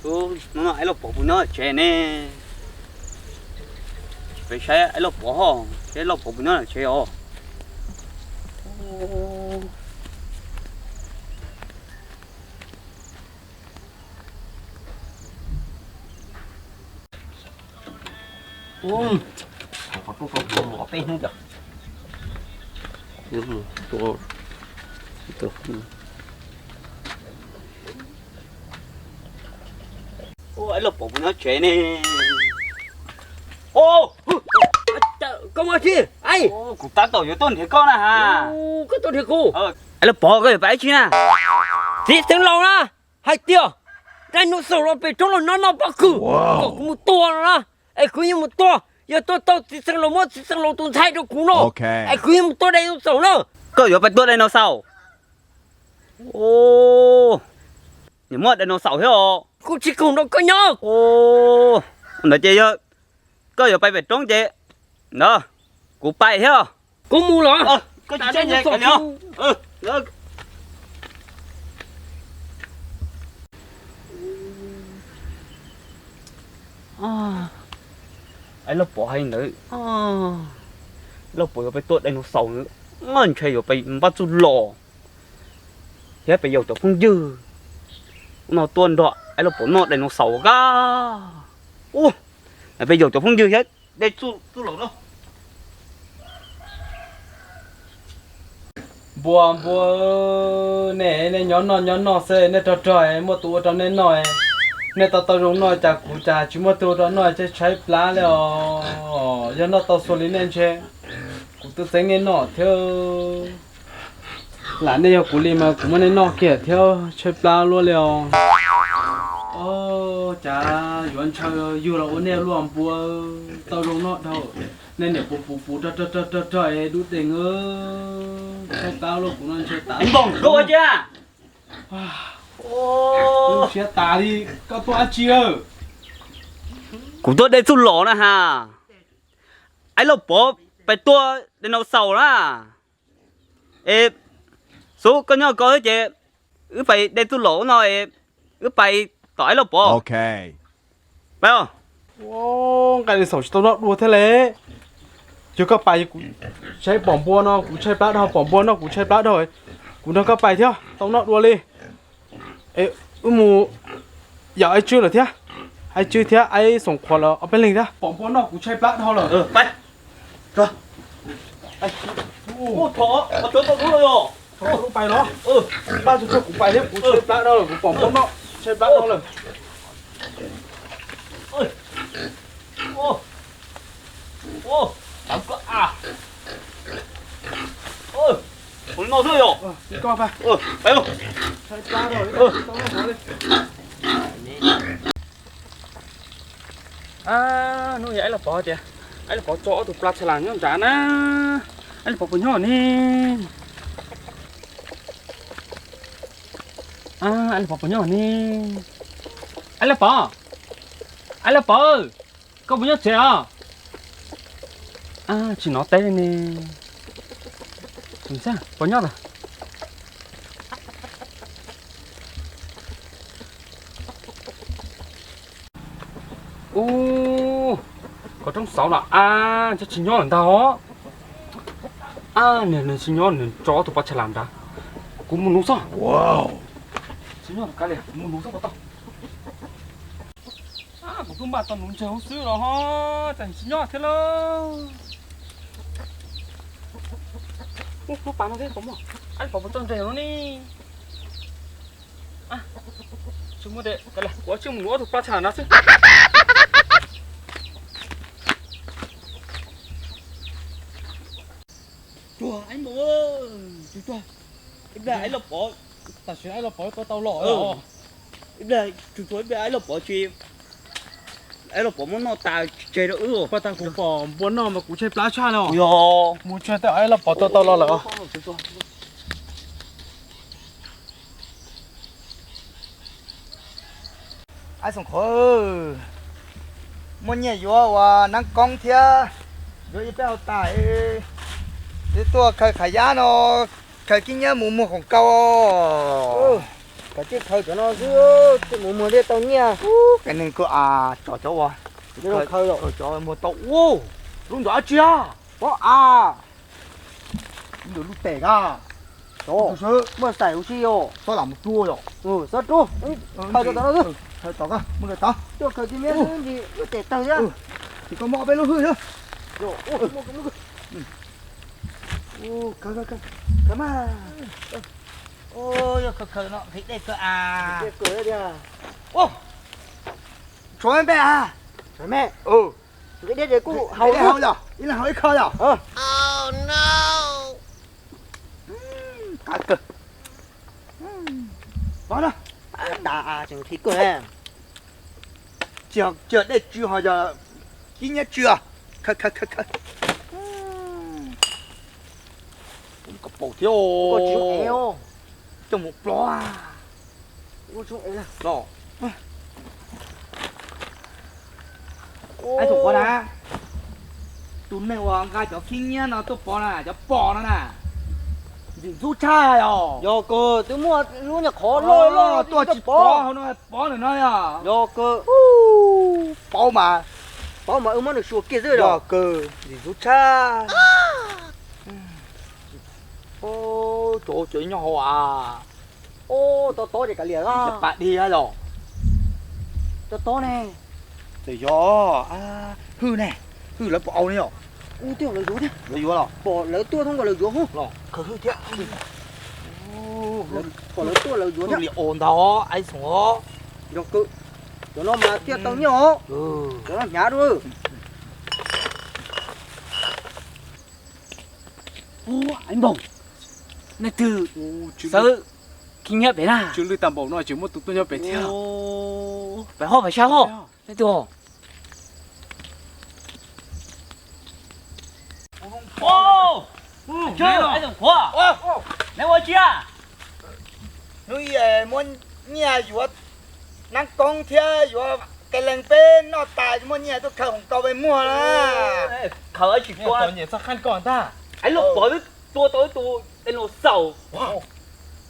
Ub, hnub no Aib Lauj Pov puas nyob tsev ne? Peb saib Aib Lauj Pov ho, saib Lauj Pov puas nyob tsev os. Aib Lauj Pov puas nyob tsev ne? Koj mus tsis, kuv tab tom yuav tuaj nrhiav koj na ha. Koj tuaj nrhiav kuv? Aib Lauj Pov, koj yuav pais ib tsi na? Txiv xeev laus na, hais tias dinosaur los pem roob los noj noj pob kws, kom kuv mus tua no na. Es kuv yuav mus tua, yog tua tau txiv xeev laus muab txiv xeev laus tus ntxhais rau kuv no, es kuv yuav mus tua dinosaur na. Koj yuav pais tua dinosaur? Niam muaj dinosaur thiab os. Kuv tsis koom nrog koj nyob. Ntawd ces yog koj yuav pais pem roob ces ntawd kuv pais thiab. Kuv mus los? Aib Lauj Pov hais ntawd, Lauj Pov yuav pais tua dinosaur, ntshe yuav pais npaj txuj los thiab pais yaum cov phooj ywg no tuaj nrog Aib Lauj Pov noj dinosaur kab. Ub, pais yaum cov phooj ywg thiab de txuj los no. Npua npua, nej nej nyob noj nyob noj xwb, nej rog rog muaj tus ua rau nej noj. Nej tau tau zoo noj cas kuv cas tsis muaj tus ua rau noj, tshaib plab li os. Yog noj tau xuas li nej ntshe kuv twb txeeb nej noj thiab. Lam nej yog kuv li mas kuv muab nej noj kiag thiab tshaib plab luaj li os. Ov, cas yuav ntshaw yug los ua nej luaj npua, tau zoo noj dhau. Nej niam puv puv puv rog rog rog rog es dub dees, tshaib plab luaj kuv no ntshaw tas. Npog, siab tas li, koj tuaj dab tsi? Kuv tuaj de txuj lom na ha. Aib Lauj Pov pais tua dinosaur na. Es Xub, koj nyob ko xwb ces wb pais de txuj lom ub no es wb pais tom Aib Lauj Pov. Pais os. Nqaij dinosaur tsis tau noj dua thiab li. Yog koj pais, kuv saib pom npua no kuv tshaib plab dhau, pom npua no kuv tshaib plab dhau. Kuv nrog koj pais thiab tau noj dua li. Es wb mus yaum Aib Tswb lawm thiab, Aib Tswb thiab Aib Xoom Qhuav lawv ob peb leeg thiab, pom npua noj kuv tshaib plab dhau lawm. Pais los, pab tsuag tsuag kuv pais thiab, kuv tshaib plab dhau lawm, kuv pom npua noj tshaib plab dhau lawm. Hnub yog Aib Lauj Pov tias, Aib Lauj Pov tso ob tug pla tshaj las nyob nrad na. Aib Lauj Pov puas nyob ne? Aib Lauj Pov puas nyob ne? Aib Lauj Pov, Aib Lauj Pov, koj puas nyob tsev os? Tsis hnov teb li ne. Puas nyob lawm? Ub, koj roob xauv los a, ntshe tsis nyob lawm ntag os. A, niag nws tsis nyob, nws tso ob tug pov tshaj las nrad. Kuv mus nuv xwb. Tsis nyob kav liam, kuv mus nuv xwb puas tau. Kuv twb npaj tau nuv ntseg hauv xwb los ho, tseem tsis nyob thiab lauj. Ub, lub pas no thiab puas muaj, ab, puas txawj ntseg no ne. Tsis muaj ces kav liam, kuv tsis mus nuv ob tug pov tshaj las nrad xwb. Cuag, Aib Npau, cuag, cuag, ib pliag Aib Lauj Pov, tam sim Aib Lauj Pov tua tau los os. Ib pliag, cuag cuag ib pliag Aib Lauj Pov tsis, Aib Lauj Pov muab noj tas tseg rau wb. Paj tag kuv pom npua noj mas kuv tshaib plab tshaj li os. Yog mus tsuag tej Aib Lauj Pov tua tau los lawm os. Aib Xoom Qhuav, muaj nyiaj yuav ua nab koob thiab, yuav ib peb hau tas, twb tuaj khaws qhov yab no, khaws kib nyiab mus muag khoom kau. Khaws tej khaws cov no xwb, tej mus muag thiaj tau nyiaj. Ub, koj neeg koj a, tso cov ua, khaws cov muag tau ua, lub nrog dab tsi a? Pob av. Ib lub tes ka. Muaj xaim huv si yom. Xob lam mus rua yom. Xob rua. Khaws tom no xwb. Khaws tom ka, mus khaws tod. Tuaj khaws cia miab xwb ntsis lub tes tawg thiab. Ces koj muab peb lub hwj thiab. Khaws mas. Yog khaws khaws no nqhis dej kawg a. Tshuav me a. Tshuav me. Nqhis dej ces kuj haus yom. Ib leeg haus ib kho yom. Kav kawg. Pov no. Tas tseem nqhis kawg. Tsis yog dej tsw ho yog kib nyiab tsw. Khaws khaws khaws khaws. Koj paum thiab. Coj mus plov. Aib Xoom Qhuav na, tus neeg uas nqa cov kib nyiab no tuaj pov na, cov pom no na, ntxim ntxub tshaj os. Yog kawg, twb muaj lub nyuag qhov loj loj tuaj tsis pov hauv no, pov ntawm no yog. Yog kawg. Paub mas. Paub mas wb muab nws xyuas kiag xwb. Yog kawg, ntxim ntxub tshaj. Cov cov nyob hauv a. Tob tob ces kav liam. Pas dig los. Tob tob ne. Txawm yog hwj ne, hwj lawv puas au ne yom? Ub, twb lawv yuav thiab. Lawv yuav los? Pom lawv tuaj thoob nkaus lawv yuav hwj. Los khaws hwj thiab. Pom lawv tuaj lawv yuav thiab. Li os ntag Aib Xoom os. Yog kawg. Cov no mas thiaj tau nyiaj os. Cov no hnyav dua. Ub, Aib Npaug, Nej twg xawb khib nyiab pem na? Tsw lwj tag npaum no tseem muaj tus tuaj nyob pem thiab. Pem hov pem sab hov. Nej twg? Neb ua tsi? Hnub muab nyiaj yuav nab koob thiab yuav qe leeg peb noj tas, muaj nyiaj tuaj khaws hoo kau peb muag na. Khaws tsis tua. Ais, luag pov twb tua tau ib tug dinosaur.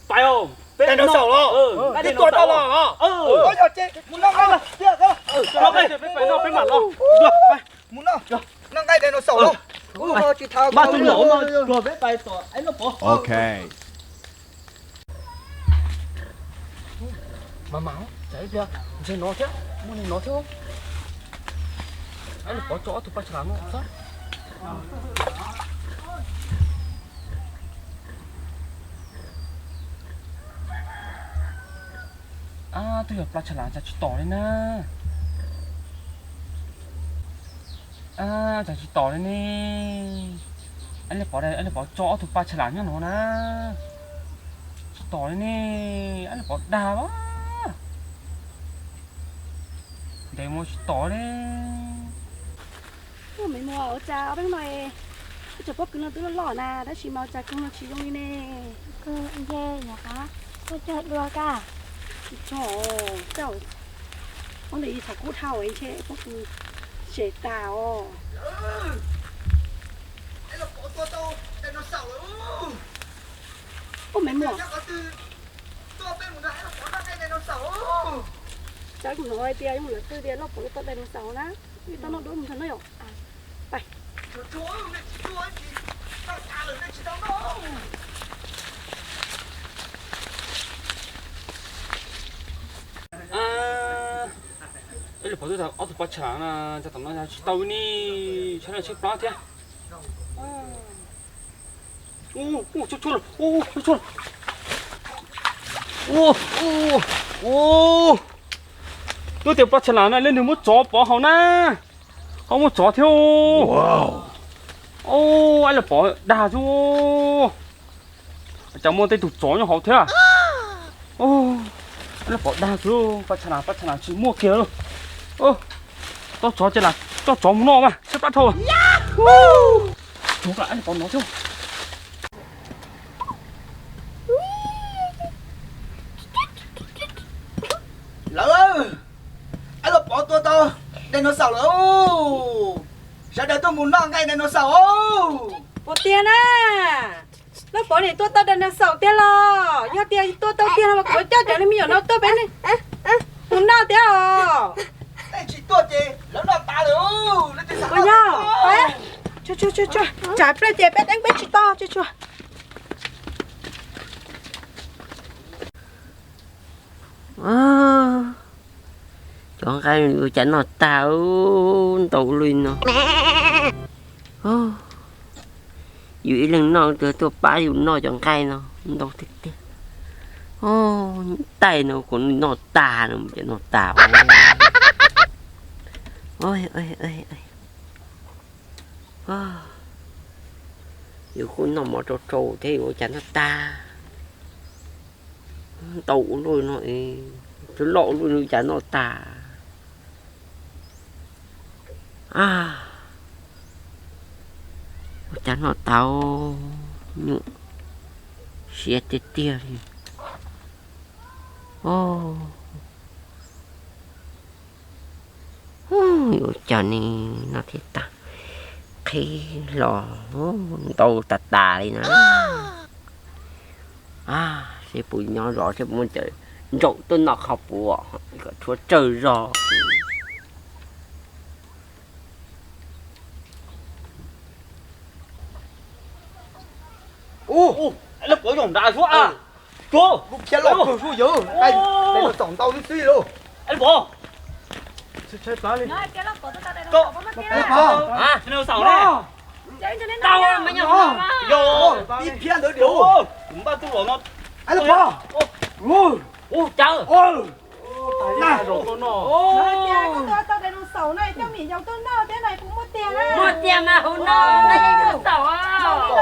Pais os, peb noj. Dinosaur los? Twb tua tau los? Yog ces mus noj nqaij. Peb mam los. Mus noj, noj nqaij dinosaur los. Mas tus nyuam mas luag peb pais tom ais luag pov. Ok. Mas mas, tsam ib pliag ntshe no thiab, muaj neeg no thiab. Ais luag pov tso ob tug paj tsha lam no xwb. Ab, twb yog paj tsha lam cas tsis tom li na. Ab, cas tsis tom li ne. Ais luag pov, ais luag pov tso ob tug paj tsha lam nyob no na. Tsis tom li ne. Ais luag pov dag a. Ntev mus tsis tom li. Ua me muam, ua cas ob peb hnub no ib tsoom pob kws no twb loj loj na, tab sis mas ua cas kawg no tsis zoo li ne? Nce nyuam qhuav tuaj cog dua ka. Tsis tso, tau, ua ntawm yus thaum kub dhau ntshe pob kws tsev tas os. Ua me muam, cas kuv hnov hais tias yog lawv qw tias loj pov tau dinosaur na, wb tau noj dua mus nrog noj yom. Ais luag pov twb tau ob tug paj tsha lam na, cas tom no tsis tau ne, tshaib tshaib plab thiab. Twb tias paj tsha lam na, leej twg muab tsov pov hauv na, ho muab tsov thiab. Ais luag pov dag xwb. Cas muaj tej tug tsov nyob hauv thiab. Ais luag pov dag xwb, paj tsha lam, paj tsha lam tsis muaj kiag. Tau tsov ces lam coj tsov mus noj mas tshaib plab dhau. Tsov lam ais luag pov no thiab. Lawv, ais luag pov tua tau dinosaur lawm. Sawv daws tuaj mus noj nqaij dinosaur. Puas tiag na? Loj pov nim tua tau dinosaur tiag los? Yog tias tua tau tiag no mas kuv coj cov me nyuam no tuaj peb mus noj thiab os. Tsis tuaj ces lawv noj tas lawm. Puas yog? Tsam plawg ces peb teeb peb tsis tau, tsam tsam. Cov nqaij ua cas noj tag ntau ua luaj no. Yus ib leeg noj twb tuaj pab yus noj cov nqaij no ntau tiag tiag. Taij no kuv noj tag no, cov noj tag. Yus kuj noj mov rau rau thiab yuav ua cas noj tag. Ntau ua luaj no, twb loj ua luaj no cas noj tag. Ua cas noj tau, nyuam siav tiag tiag li. Ua cas ne, noj thiab tag, qhib hlo ntau tas tas li na. Seb puas nyob zov seb puas muaj cov ntsaum tuaj noj qhov puas kom tshuav tsawg zog. Ub, lawv pov yoog nrad suab a. Lub phiab loj kawg suab yawg, nqaij dinosaur ntau xwb xwb lauj. Lawv pov, dinosaur ne. Tau me nyuam, yog ib phiab ntawd diam. Npaj tuaj los no. Lawv pov, ub, cas, ub, Tias koj tua tau dinosaur no coj mim yaus tuaj noj thiab no puas muaj tiag na? Muaj tiag mas hu no, dinosaur.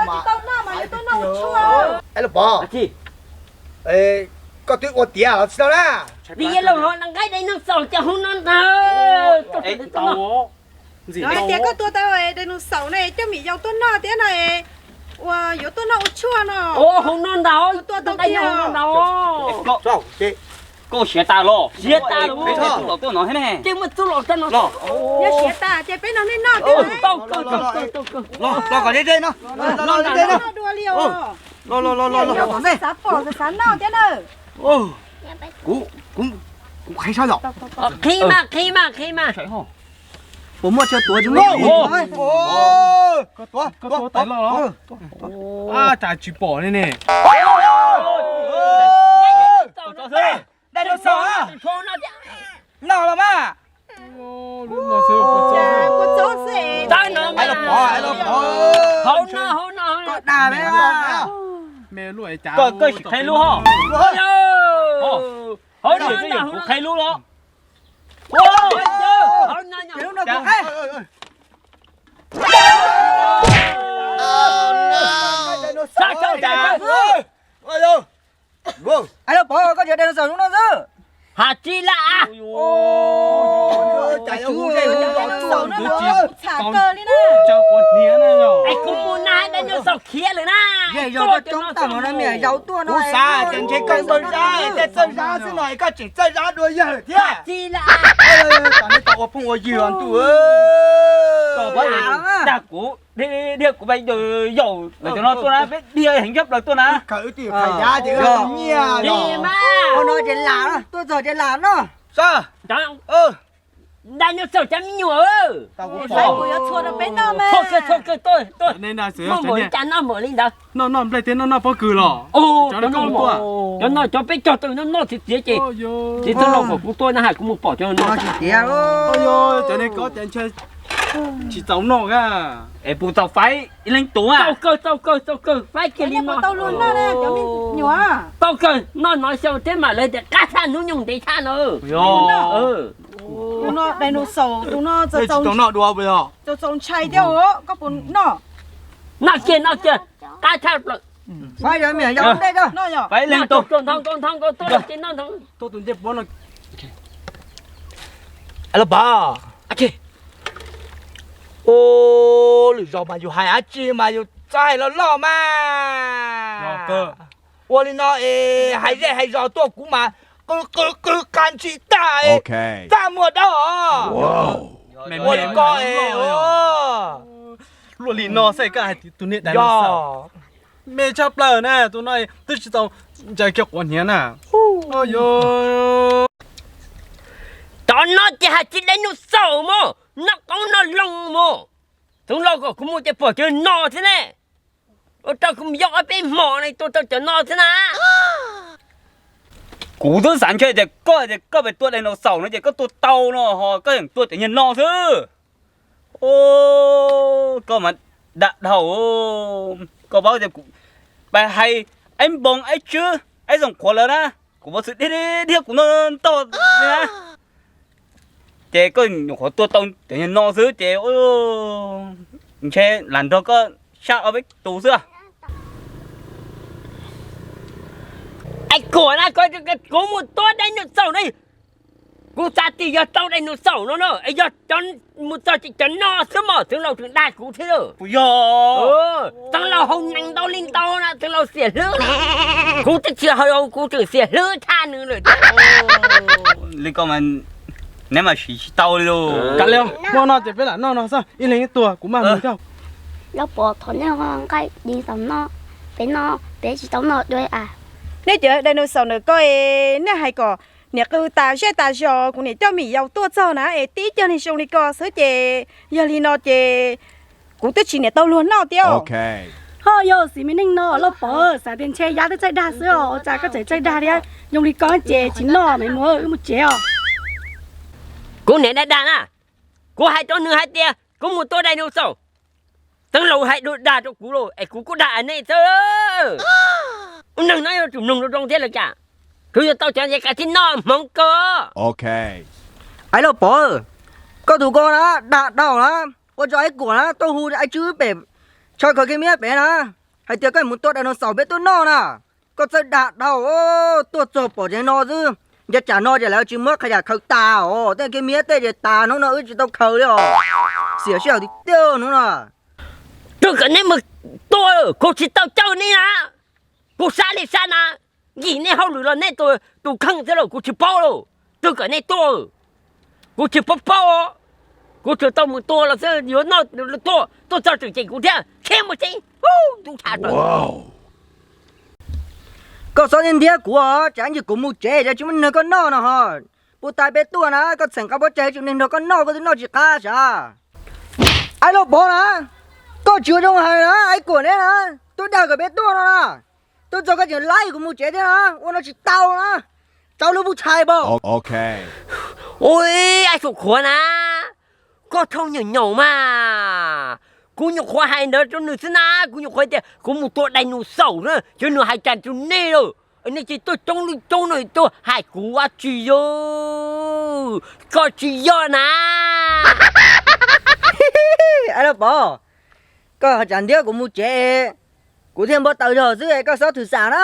Tsis tau noj mas yuav tuaj noj ua tshuaj. Los Pov, koj twb ua tiav los tsis tau na? Vim yog los ho nqaij dinosaur ces hu no ntag. Tias koj tua tau dinosaur no coj mim yaus tuaj noj thiab no, uas yuav tuaj noj ua tshuaj no. Hu no ntag, tua tau tiag no ntag. Koj siav tas los? Siav tas los. Txuj los tuaj no thiab ne. Ces muaj txuj los rau no. Yog siav tas ces peb nrog nej noj thiab. Los kom deb deb no. Noj dua li os. Los los los los. Xav pom xav noj thiab na. Kuv, kuv qhib sab yom. Qhib mas, qhib mas, qhib mas. Puas muaj chaw tuav tsis muaj? Koj tuav, koj tuav tais loj los? Ab, cas tsis pom li ne. Dinosaur. Noj los mas. Hauv no, hauv no, koj dag me. Koj, koj sim qhib lub ho. Hauv no, kuv qhib lub los. Pov, koj tsis dinosaur no xwb. Has tsis lam. Txham kawg li na. Es kuv mus na, dinosaur khiav lawm na. Kuv xav tias ntshe koj txawj zab, tej txawj zab xwb no es koj tseem txawj zab dua yawg thiab. Tsis lam. Tam nej tau ua phooj ua ywg ntuj. Dag kuv, dhia kuv pais yaum lawv cov no tuaj na, peb dhia heev tshaj plaws tuaj na. Khaws wb twb yuav khaws yav ces wb nyiaj los. Ua no ces lam, tuaj txog ces lam no. Dinosaur cov me nyuam. Txhua kawg, txhua kawg, tuaj, tuaj. Muaj npaum li cas noj npaum li ntawd. Noj noj nplej thiab noj noj pob kws los. Cov no cov peb cog tau noj noj txiv txiav ces txiv txog no kom kuv tuaj na, hais kuv mus pom cov no. Cov ne ko ces ntshe tsis txaus noj a. Es puas txaus faib ib leeg tus a? Txaus kawg, txaus kawg, txaus kawg, faib kiag li no. Tau kawg, noj no xyaw thiab mas lawv tias qab tshaj hnub nyoog ntev tshaj no. Tus no dinosaur, tus no txaus noj dua, txaus ntshai thiab, koj puas noj? Noj kiag, noj kiag, qab tshaj plaws. Faib leeg tus, ntho nkaus, ntho nkaus, tuaj ces noj ntho. Los Pov, lwm zaus mas yus hais dab tsi mas yus txhob hais loj loj mas. Ua li no es hais zej hais zos tuaj kuv mas qw qw qw qas ntshis tag, txaj muag dawb os. Ua li ko es luaj li no xwb koj hais tus niag dinosaur me tshaj plaws na, tus no twb tsis tau ntsais kiag quav hniav na. Cov no ces hais tsis dinosaur mog, noj qoob noj loo mog. Txoov laug kom kuv mus ces pom cov no thiab ne. Ua rau kuv mus yog ob peb hmo ne tuaj tau cov no thiab na. Kuv twb xav ntshe tias koj tias koj pais tua dinosaur no ces koj tua tau no ho koj yeej tua cov niag no xwb. Koj mas dam dhau, koj paub tias kuv pais hais ib npoo ib tswb ib xoom qhuav lawm na, kuv paub txwv dhia dhia kuv no ntog na. Ces koj nyuam qhuav tua tau cov niag no xwb ces ntshe lam nrog koj sab ob peb tus xwb. Es kuv na, kuv mus tua dinosaur ne, kuv xav tias yog tau dinosaur no no es yog mus txog ces cov no xwb mas txwv laus tseem dag kuv thiab. Txwv laus haus nees ntau li ntau na, txwv laus xiam hlwb na. Kuv twb tsis haus, kuv tseem xiam hlwb tshaj nws lawm. Li ko mas neb mas siv tsis tau li lauj. Kav liam, muaj no ces peb lam noj no xwb, ib leeg ib tuag, kuv maj mus thiab. Los Pov, thov nej nqaij dinosaur no, peb no peb tsis tau noj dua a. Nej cov dinosaur ntawm ko, nej hais kom niam qw tas zej tas zos, kuv niam coj mim yaus tuaj txog na es tib cag neeg zoo li ko xwb ces yog li no ces kuv twb tsis niam tau luag noj thiab. Ho yog xis me neej no Lauj Pov, xav tias ntshe yab twb txawj dag xwb os, ua cas koj tseem txawj dag thiab? Zoo li ko ces tsis noj, me muab wb mus tsev os. Kuv niam dag dag na, kuv hais rau nws hais tias kuv mus tua dinosaur, txwv laus hais dag rau kuv lauj, es kuv kuj dag nej xwb. Ub, neeg no yuav tsum mloog zoo zoo thiab lawm cas. Kuv yuav tau cov ntses qas thiaj noj hmoov kawg. Aib Lauj Pov, koj tus ko na, dag dhau na, ua rau Aib Kuam na tuaj hu Aib Tswb pem, chaw khaws kiag miab pem na, hais tias koj mus tua dinosaur peb tuaj noj na. Koj txawj dag dhau, tuaj txog pom tsev no xwb, nco tsam no ces lawv tsis muab qhov yam khaws tas os, tej kiag miab tej ces tas, hnub no wb tsis tau khaws li os. Xiam sij hawm tiag tiag hnub no. Twb kom nej mus tua, kuv tsis tau caw nej na. Kuv sab li sab na, yim nej hauj lwm los nej tus kheej xwb los kuv tsis paub lauj. Twb kom nej tuaj, kuv tsis paub paub. Kuv tsuas tau mus tua los xwb, yuav noj tuaj, tuaj txog tseem cem kuv thiab, khiav mus tsev, ntub tshaj plaws. Koj txhob ntiab ntiab kuv os, tsam ntsis kuv mus tsev ces tsis muaj neeg nrog koj noj no ho. Puag ta peb tuaj na, koj txheem qab pob tsaig tsis muaj neeg nrog koj noj, koj twb noj tsis qab sav. Aib Lauj Pov na, koj tsis ua zoo hais na, Aib Kuam neb na, tuaj dag kom peb tuaj no na. Tuaj txog koj tseem laib kuv mus tsev thiab na, ua no tsis tau na. Rau lub puj tshais npaum. Ui, Aib Suam Khuav na, koj tshooj nyaum nyaum mas. Kuv nyuam qhuav hais ntawd rau nws xwb na, kuv nyuam qhuav tias kuv mus tua dinosaur na, ces nws hais cas rau nej lawm. Nej ces tuaj coob lub coob no tuaj hais kuv ua tsis yog, koj tsis yog na. Aib Lauj Pov, koj tsam ntiab kuv mus tsev, kuv thiaj npau taws zog xwb, koj xob thwm xam na.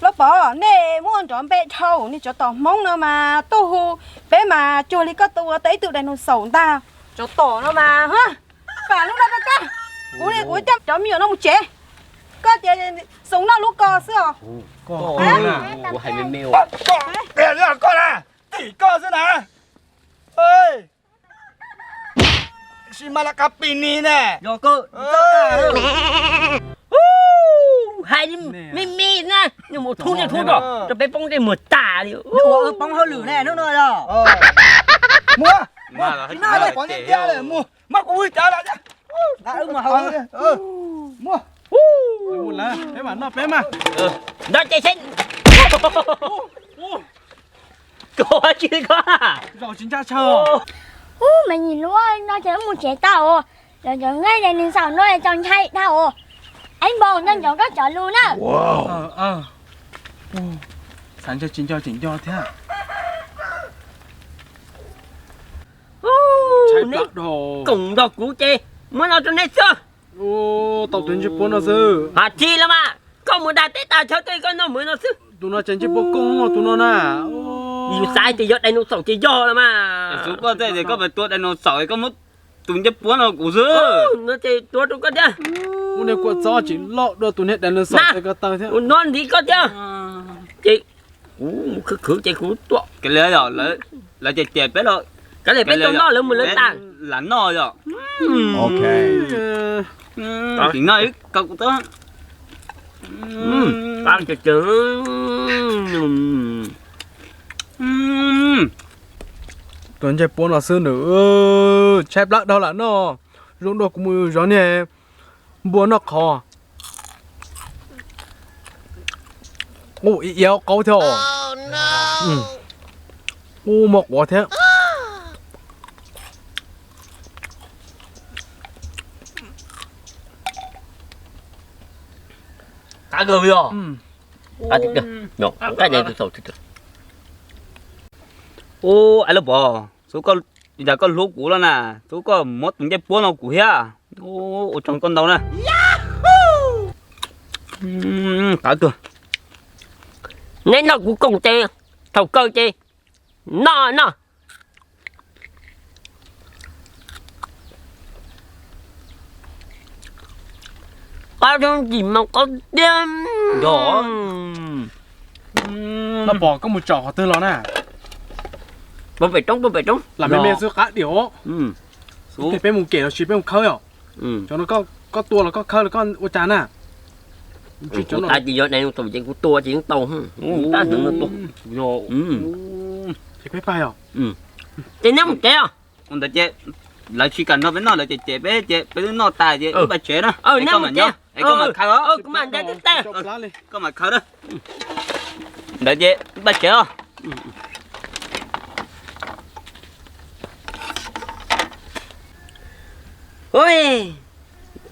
Lauj Pov, nej muaj nrov npe dhau, nej tsov tom Hmoob no mas tuaj hu peb mas cuag li koj tua tau ib tug dinosaur ntag. Tsov tom no mas, pam lub no rau koj, kuv li kuv coj cov me nyuam no mus tsev, koj ces xoo noj lub ko xwb os. Koj na, tim koj xwb na. Sib mab lab qab pis ni ne. Hais me me na, nws mus thub niaj thub rau, rau peb poob tej muag tas li. Poob hauj lwm ne, hnub no yog. Mus, mus, pov ntiaj teb lawm, mus, muab kuv hwj cov lawm. Mus, peb mam noj peb mas. Nrog ces seb. Koj tsis koj. Zaum tsis ntsa tshaw. Ub, me nyuam lub no ces wb mus tsev tau. Cov cov nqaij dinosaur no txaus ntshai dhau. Aib Npoo, nco ntsoov koj cov lus na. Xav nco tsis nco tseem nco thiab. Neb koom nrog kuv ces muab no rau neb xwb. Tau tus ntsej puab no xwb. Has tsis los mas, koj mus dag teb tag chaw tuaj koj noj mov no xwb. Tus no ces ntsej puab koob tus no na. Yus xav tias yog dinosaur ces yog los mas. Xub koj tej ces koj pais tua dinosaur koj muab tus ntsej puab no kuv xwb. No ces tua rau koj thiab. Ua niag kua txob tsis loj dua tus niag dinosaur ces koj taw thiab. Ua no ntiv koj thiab. Ces kuv mus khwv khwv ces kuv tuaj. Kav liam yog lawv cem cem peb los, kav liam peb tau noj lawv mus lawv tas. Lam noj yog. Tsis noj ib kaus kuv tau. Tus ntsej puab no xwb nws tshaib plab dhau lam noj. Zoo dua kuv mus zov niag npua noj qhov. Ub, ib iab qaub thiab os. Ub, muaj quav thiab. Ub, aib lub pov, xub koj, cas koj hlub kuv los na, xub koj muab tus ncej puab no kuv thiab. Ua tsaug koj ntau na. Qab kawg. Neb noj kuv koom ces, thaum kawg ces, noj noj. Qab rau ntsim mas qab tiag. Noj pom koj mus tsom qhov twg los na? Pem roob, pem roob. Lam me me xwb qab diam. Peb mus kem los sis peb mus khawb os? Cov no koj tua los koj khawb los koj ua cas na? Kuv tais ces yog dinosaur ces kuv tua ces yeej tau. Tab hnub no tua. Ces peb pais os. Ces neb mus tsev os. Ua ntawd ces lawv tsis kam nrog peb noj, lawv cem cem peb ces peb twb noj tas ces wb pais tsev na. Es koj mam khawb os. Koj mam khawb na. Ntawd ces wb pais tsev os.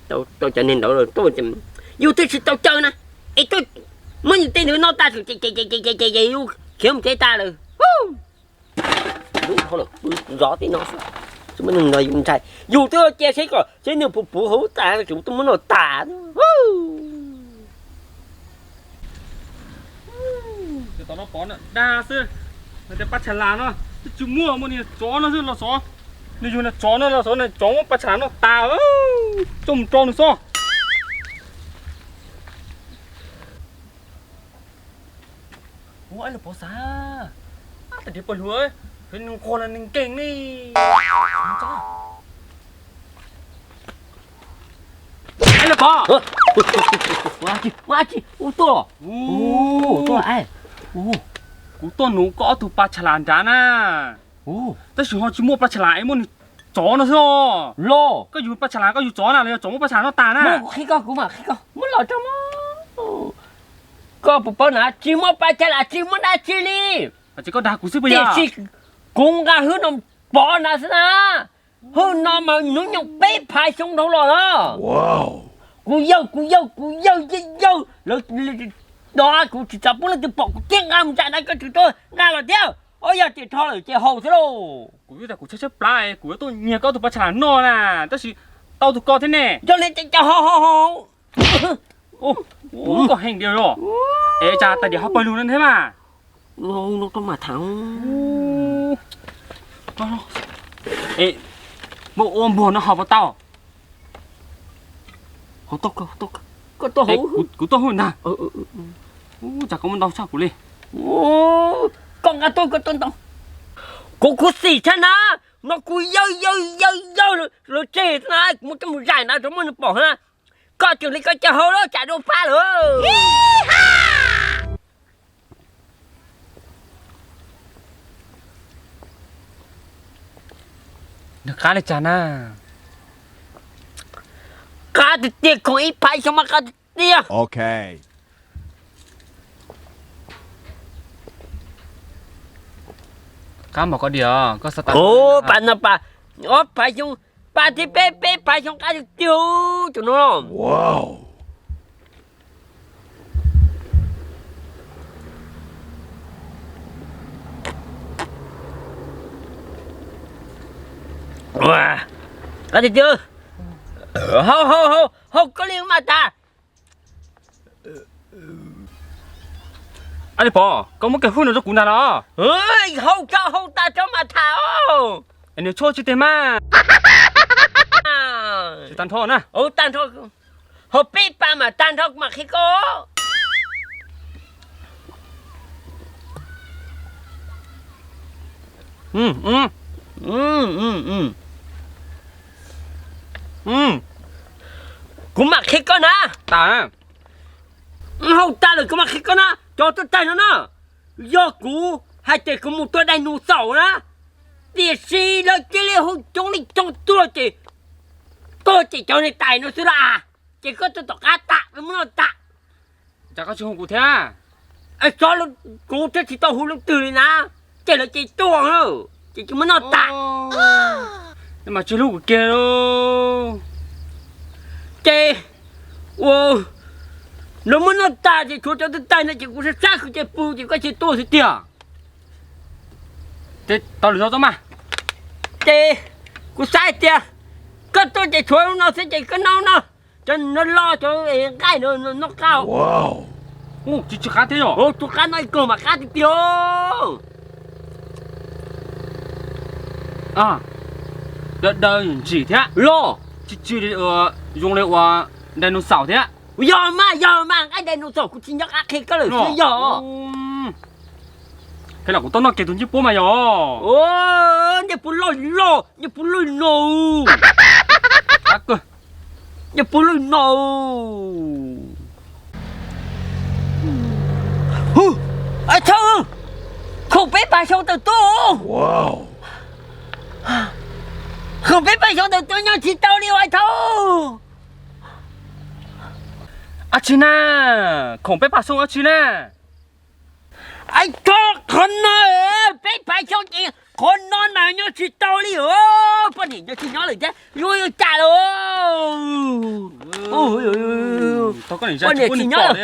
Tau cov niag ntawd, yus twb tsis tau caw na, es tuaj Muab tej ntawd noj tas ces ces ces ces ces yus khiav mus tsev tas lawm. Lub dhau lawm, zov tej no xwb. Tsis muaj neeg nrog yus ntshai, yus twb cia seb kom seb nws puv puv hauv tas, tsis muab noj tas. Tom no pov dag xwb, no tej paj tshaj las no twb tsis muaj, muaj niag tsov no xwb los xyov, nws yug niag tsov no los xyov, niag tsov muab paj tshaj las noj tas, coj mus rau nws xwb. Ua, ib los pov xav, tas diav pawg lug, nws nquag los nws nkeeg li. Ib los pov, ua dab tsi, ua dab tsi, ua tuaj, ua tuaj, kuv tuaj nuv koj ob tug paj tshaj las nrad na. Tab sis ho tsis muaj paj tshaj las, es muaj niag tsov no xwb os. Los koj yug paj tshaj las, koj yug tsov na los yog tsov muab paj tshaj las noj tas na? Kuv qhia koj, kuv mam qhia koj, muab los rau mog. Koj puas paub na, tsis muaj paj tshaj las tsis muaj dab tsi li. Ces koj dag kuv xwb puas yog? Tiam sis kuv nqa hwj no pov na xwb na. Hwj no mas hnub nyoog peb phav xyoo dhau los na. Kuv yawg, kuv yawg, kuv yawg, yawg, yawg lawv, no kuv tsis xav pub leej twg pom, kuv thiaj nqa mus ntsa na, koj tsis tau nqa los thiab. Ob, yog tias rho lawm ces haus xwb lauj. Kuv twb tias kuv tshaib tshaib plab, kuv yuav tuaj nyiag koj tus paj tshaj las noj na, tab sis tau tus ko thiab ne. Yog li ces ho ho ho. Koj heev diam os. Es cas tais diav ho pawg lug no thiab mas? Muab ua npuag no haus puas tau? Kuv tuaj hwj ntag. Cas koj muab ntau tshaj kuv li. Koj nqa tuaj, koj tuaj ntau. Kuv khuv xim tshaj na, no kuv yawg yawg yawg yawg lawv tseg na, kuv muab coj mus zais na rau muaj neeg pom na. Koj tseem li koj cia haus lawm, tsam dua pab lawm. Nws qab li cas na? Qab tiag tiag, khoom ib phav xyoo mas qab tiag tiag. Qab mos koj diam, koj xav tas. Pas no pas ob phav xyoo, pas thiab peb, peb phav xyoo qab tiag tiag tus no. Qab tiag tiag. Haus, haus, haus, haus koj li mas tas. Ab, li pov, koj muab kiag hwj no rau kuv ntag los? Haus tso, haus tas tso mas tham os. Es nws tshuaj tsis teg mas. Tsis tag nrho na. Tag nrho, haus peb pas mas tag nrho kuv mam qhia koj. Kuv mam qhia koj na. Tas. Haus tas lawm kuv mam qhia koj na, cov tuaj taig no na. Yog kuv hais tias kuv mus tua dais nus xaum na, tiam sis lawv cia li hu coob li coob tuaj ces, tuaj ces cov niag tais no xwb las, ces koj tuaj tom qab tas, koj muab noj tas. Cas koj tsis hu kuv thiab? Xyov, kuv thiaj tsis tau hu leej twg li na, ces lawv ces tuaj na, ces tsis muab noj tas. Mas tsis hlub kuv kiag lauj. Ces ua, lawv muab noj tas ces tshuav cov tuaj taig no ces kuv sab sab kuv ces pw ces koj cia tuaj xwb tiag. Ces tau lwm zaus tuaj mas. Ces kuv xav hais tias koj tuaj ces tshuav no xwb ces koj noj no, cov no los cov nqaij no noj qab. Tsis, tsis qab thiab yom? Tus qab no ib kaug mas qab tiag tiag. Daw daw ntsim thiab los. Tsis, tsis zoo li ua dinosaur thiab. Yog mas, yog mas, nqaij dinosaur kuv tsis nco qab qhia koj lawm xwb yog. Ces los kuv tau noj kiag tus ncej puab mas yog. Ncej puab loj loj, ncej puab loj no. Ncej puab loj no. Hu, Ais Thauj, khoom peb pab xyoo tawm tuaj. Khoom peb pab xyoo tawm tuaj nyob tsis tau li Ais Thauj. Ab tsi na, khoom peb pab xyoo ab tsi na. Ais Thauj, qhov no peb pab xyoo ces qhov no na nyob tsis tau li os. Poj niam nyob tsis nyob lawm thiab, yuav yuav cas lawm. Koj niam tsis nyob,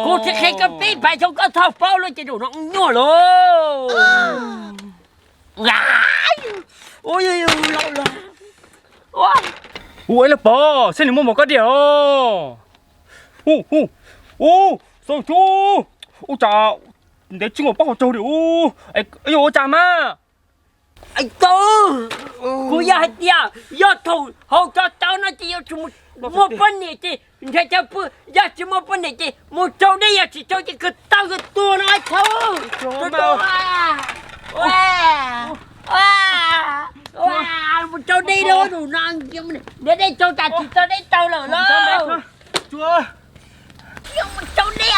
kuv tsis qhia koj peb pais xyov koj txhob paub lawm ces zaum no nyuaj lawm. Ua ib lub pov, saib nws muaj mos koj diam os. Ua, ua, ua, xav tsuag, ua cas ntev tsis muaj pob hauv tsaug li. Yuav ua cas mas? Kuv yog hais tias yog thaum hauv tso tau no ces yuav tsum muaj poj niam ces nrhiav cov pw, yog tsis muaj poj niam ces mus tsau dej, yog tsis tsau ces kawg tau kawg tuag no thaum. Mus tsau dej los no, nrhiav dej tsau tas tsis tau dej tsau lawm los. Tsau dej.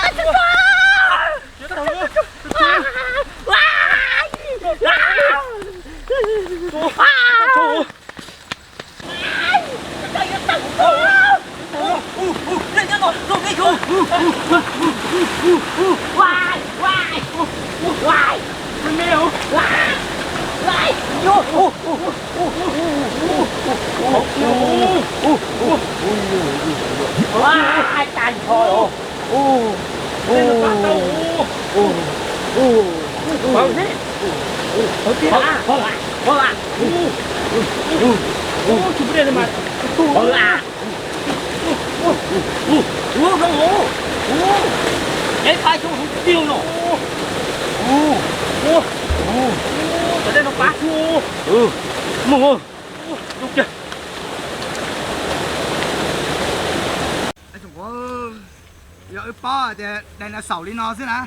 Yog wb paub tias dinosaur li no xwb na,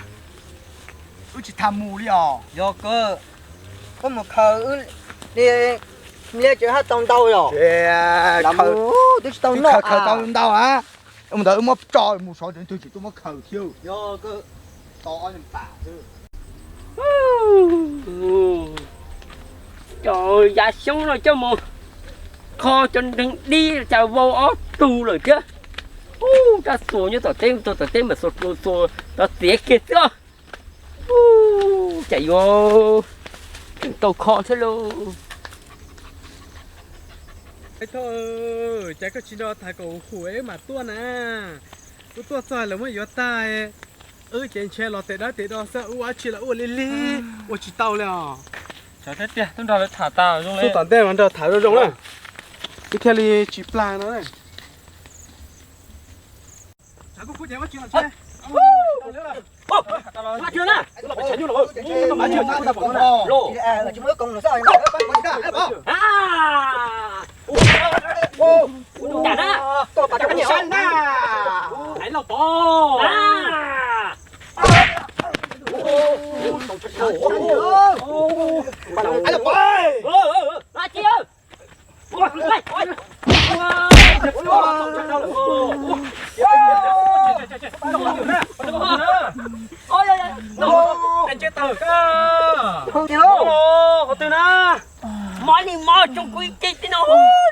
wb tsis tham mus li os. Yog kawg, koj mus khaws wb li, li tseem haj tau ntau yom. Twb tsis tau noj, khaws tau ntau a. Mus ntawd wb muab tso mus sov tsev twg tsis tuaj muab khaws thiab. Yog kawg, tau ob pam xwb. Cov yav xyoob no coj mus kho cov nreeg dib cas vau ob tug lawm thiab. Ub, rab xuas nyob tom teb, tom teb mas xuas xuas txiav kiag xwb. Ub, cas yuav tseem tau kho thiab lauj. Thoj, cas koj tsis nrog tham kom huv huv wb mam tuaj na? Wb tuaj txog lawv muab yuav tag, wb ces ntshe los tes dawb tes do xwb, wb ua dab tsi los wb ua lig lig, ua tsis tau li os. Xub tom ntej mas nrog tham zoo zoo na, wb thiaj li tsis plag no. Mov li mov tsoom kuv ib teg tib no,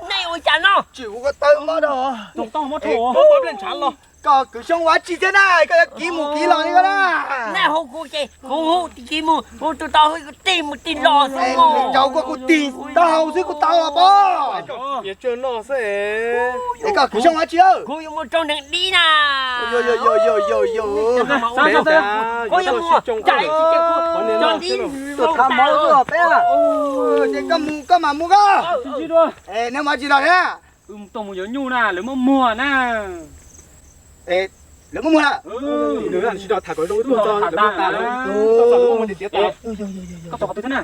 nej ua cas no? Tsis ua koj tawb mov da. Koj kwv xyoob ua tsi thiab na, koj yuav kiv mus kiv los li koj na. Nej hu kuv ces kuv hu, tig kiv mus, hu tus tau hu kuv tig mus tig los xwb. Rau koj kuv tig taub hau xwb kuv tau los pob. Es koj kwv xyoob ua tsi? Kuv yuav mus rau neeg dib na. Kuv yuav mus cais tsis ces kuv cov dib. Ces koj mus koj mam mus koj. Es neb mus tsis los thiab. Wb tuaj mus yuav nyuj na, lawv muab muag na. Lawv muab muag na. Koj tos qhov twg thiab na?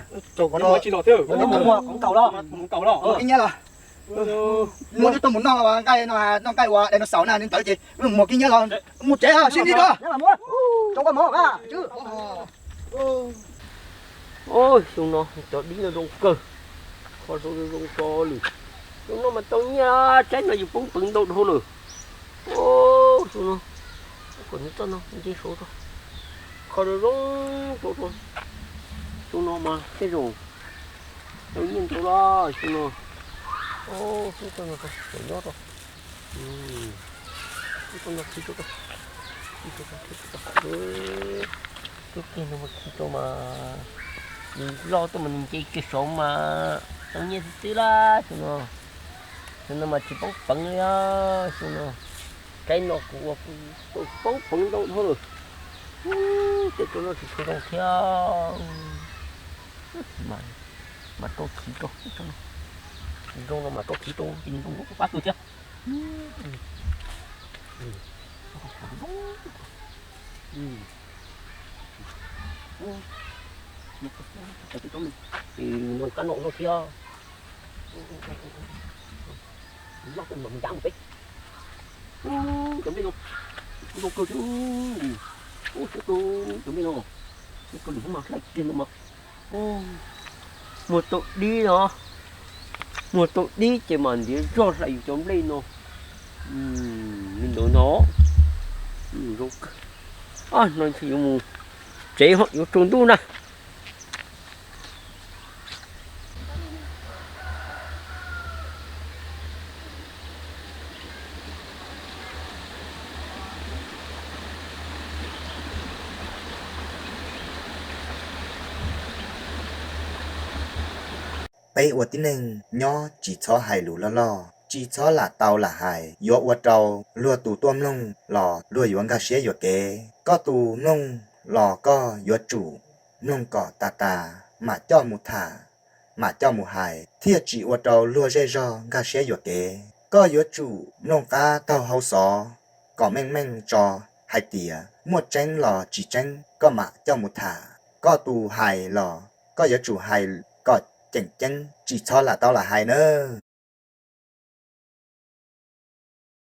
Mus kib nyiab los. Muab twb tuaj mus noj nqaij no, noj nqaij ua dinosaur na, li ntawd ces mus kib nyiab los mus tsev sib ntsib dua. Xyoo no cov dib no zoo kawg, kho zoo zoo tso lawm. Xyoo no mas tau nyiaj, tsaib no yus poob peev ntau dhau lawm. Xyoo no, kom nws txoj no nce saud tso, kho zoo zoo tso. Xyoo no mas tej zaum tau nyiaj ntau lawm xyoo no. Xyoo no tso, nyob tso. Xyoo no khi tso, khi tso, khi tso. Tub kiag no mas khi tso mas nws loj tuaj mas nws nce kiag saud mas tau nyiaj xwb xwb lawm xyoo no. Xyoo no mas tsis poob peev li xyoo no. Saib no kuv ua kuv tau poob poob ntau dhau lawm. Tej tsob no tsis tshua zoo thiab. Mas tau chiv rau, tsis zoo no mas tau chiv rau ces nws zoo pab kawg thiab. Nws kab no no thiab. Noj mus ncab mus peb. Cov nplej no zoo kawg thiab. Ub, cov nplej no, cov nplej no mas hlais kiag no mas. Muag tau dib no, muag tau dib ces mam ntiav zog hlais yus cov nplej no. Li ntawd no, zoo kawg. No ntshe yuav mus tsev ho yuav tsaus ntuj na. Peb ua tib neeg nyob tsis txhob hais lus loj loj, tsis txhob lam tau lam hais, yuav ua rau luag tus tuaj mloog los luag yuav nkag siab yuam kev. Koj tus mloog los koj yuav tsum mloog kom tas tas, mam coj mus tham, mam coj mus hais, thiaj tsis ua rau luag zej zog nkag siab yuam kev. Koj yuav tsum mloog qab taug hau xov kom meej meej tso, hais tias muaj tseeb los tsis tseeb koj mam coj mus tham. Koj tus hais los koj yuav tsum hais kom ceem ceeb, tsis txhob lam tau lam hais nawb.